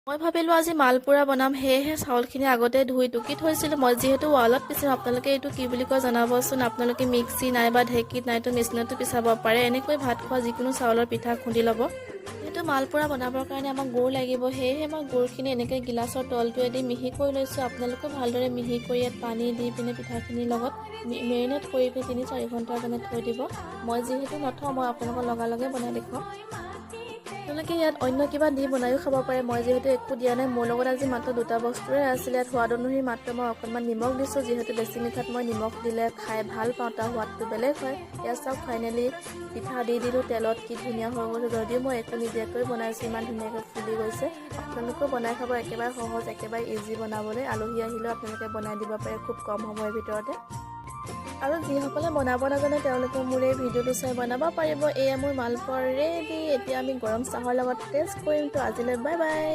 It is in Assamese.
মই ভাবিলোঁ আজি মালপোৰা বনাম, সেয়েহে চাউলখিনি আগতে ধুই টুকি থৈছিলোঁ। মই যিহেতু ৱালত পিচিম, আপোনালোকে এইটো কি বুলি কয় জনাবচোন। আপোনালোকে মিক্সি নাইবা ঢেঁকীত নাইতো মেচিনতো পিচাব পাৰে। এনেকৈ ভাত খোৱা যিকোনো চাউলৰ পিঠা খুন্দি ল'ব। যিহেতু মালপোৰা বনাবৰ কাৰণে আমাক গুড় লাগিব, সেয়েহে মই গুড়খিনি এনেকৈ গিলাচৰ তলটোৱেদি মিহি কৰি লৈছোঁ। আপোনালোকেও ভালদৰে মিহি কৰি ইয়াত পানী দি পিনে পিঠাখিনিৰ লগত মেৰিনেট কৰি পিনে 3-4 ঘণ্টাৰ কাৰণে থৈ দিব। মই যিহেতু নথওঁ, মই আপোনালোকক লগালগে বনাই দেখুৱাম। আপোনালোকে ইয়াত অন্য কিবা দি বনায়ো খাব পাৰে। মই যিহেতু একো দিয়া নাই, মোৰ লগত আজি মাত্ৰ দুটা বস্তুৰে আছিলে। ইয়াত সোৱাদ অনুসৰি মাত্ৰ মই অকণমান নিমখ দিছোঁ, যিহেতু বেছি মিঠাত মই নিমখ দিলে খাই ভাল পাওঁ, তাৰ সোৱাদটো বেলেগ হয়। ইয়াত চাওক, ফাইনেলি পিঠা দি দিলোঁ তেলত, কি ধুনীয়া হৈ গৈছে। যদিও মই একো নিদিয়াকৈ বনাইছোঁ, ইমান ধুনীয়াকৈ ফুলি গৈছে। আপোনালোকেও বনাই খাব, একেবাৰে সহজ, একেবাৰে ইজি বনাবলৈ। আলহী আহিলেও আপোনালোকে বনাই দিব পাৰে খুব কম সময়ৰ ভিতৰতে। আৰু যিসকলে বনাব নাজানে, তেওঁলোকে মোৰ এই ভিডিঅ'টো চাই বনাব পাৰিব। এয়া মোৰ মালপোৱা ৰেডি। এতিয়া আমি গৰম চাহৰ লগত টেষ্ট কৰিম। তো আজিলৈ বাই বাই।